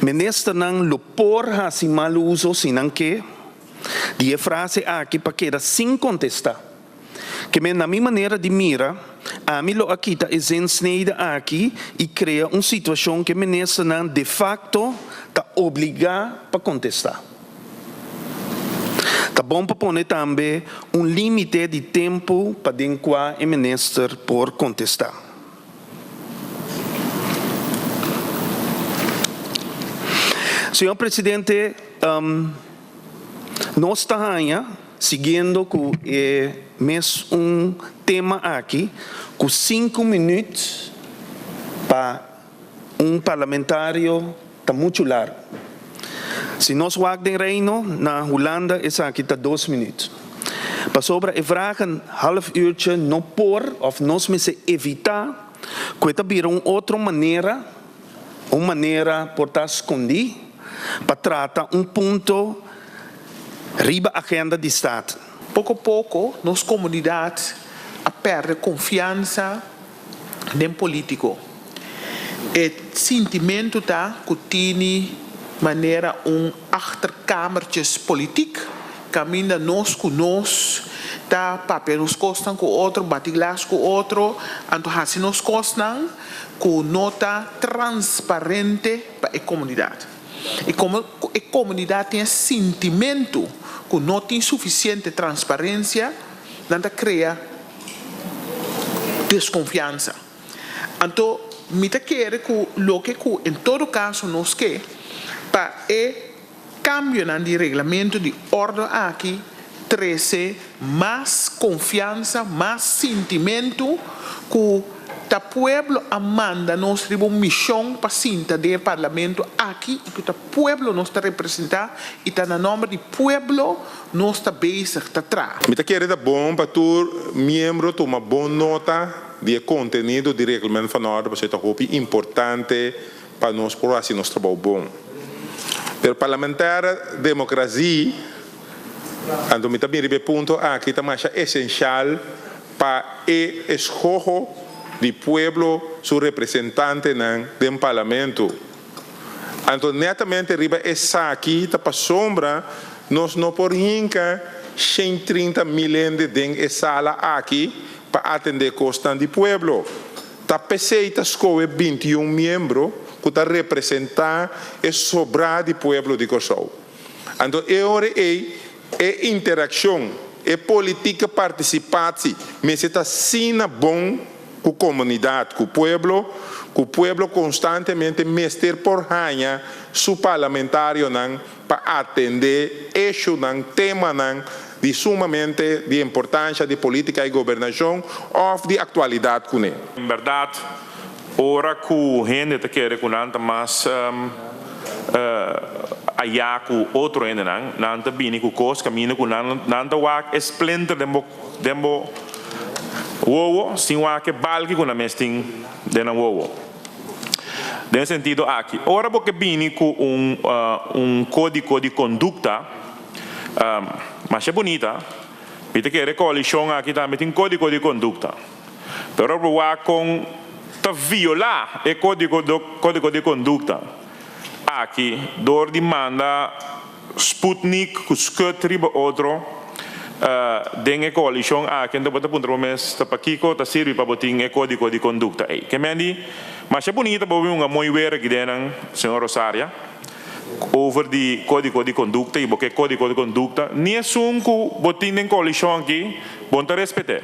Ministernan lo por hasi mal uso, si nan ke, di e frase aki pa keda sin kontestá. Ke men na mi manera di mira, ami lo a kita e zinsnede aki i krea un situashon ku e ministernan de facto ta obligá pa kontestá. Ta bon pa pone tambe un límite di tempu pa den kua e minister por kontestá. Señor Presidente, nos ta haña, siguiendo ku e mes un tema aki, ku sinku minüt pa un parlamentario ta muchu largu. Si nos wak den Reino, na Hulanda esaki ta dos minüt. Pasobra e vragen half uurtje no por of nos mester evitá ku e ta bira un otro manera, un manera por ta skondí, pa trata un punto riba agenda di Staten. Poko poko nos komunidat a pèrdè konfiansa den polítiko. E sintimentu ta ku tini manera un achterkamertjespolitiek kaminda nos ku nos ta papia nos kosnan ku otro, bati glas ku otro, anto hasi nos kosnan ku no ta transparente pa e komunidat. I komo ku e komunidat tin e sintimentu ku no tin sufisiente transparensia, nan ta krea deskonfiansa. Anto mi ta kere ku loke ku en todo kaso nos ke pa e kambionan di reglamento di ordo aki trese mas konfiansa, mas sintimentu ku ta pueblo a manda nos riba un mishon pa sinta den e parlamento aki i ku ta pueblo nos ta representá i ta na nòmber di pueblo Nos ta bezig ta traha. Mi ta kere ta bon pa tur miembro tuma bon nota di e kontenido di Reglement van Orde pasobra e ta hopi importante pa nos por hasi nos trabou bon. Pero parlamentaire democratie, anto mi ta bin riba e punto aki, ta masha esenshal pa e eshoho di pueblo su representantenan den parlamento. Anto netamente riba esaki ta pasobra nos no por hinka 130 mil hende den e sala aki pa atende kosnan di pueblo. Ta p'esei ta skohe 21 miembro ku ta representá e sobrá di pueblo di Kòrsou. Anto e ora ei e interakshon, e politike partisipatie mester ta asina bon ku komunidat, ku pueblo, ku pueblo konstantemente mester por haña su parlamentarionan pa atendé eshunan, temanan di sumamente di importansha di politika i gobernashon òf di aktualidat kuné. En bèrdat, ora ku hende ta kere ku nan ta mas ayá ku otro hendenan, nan ta bini ku kos kaminda ku nan nan ta wak e splinter den bo den bo wowo sin wak e balki ku nan mes tin den nan wowo. Den e sentido aki, ora bo ke bini ku un un kódigo di kondukta masha bunita, mi ta kere koalishon aki tambe tin kódigo di kondukta. Pero bo wak kon ta violá e kódigo kódigo di kondukta aki dor di manda Sputnik ku skut riba otro den e koalishon aki, anto bo ta puntra bo mes ta pakiko ta sirbi pa bo tin e kódigo di kondukta ei. Ke men di, Masha bunita bo bin hunga mooi weer aki den nan, señor Rosaria, over di kódigo di kondukta i bo ke kódigo di kondukta, ni esun ku bo tin den koalishon aki bo no ta respet'é.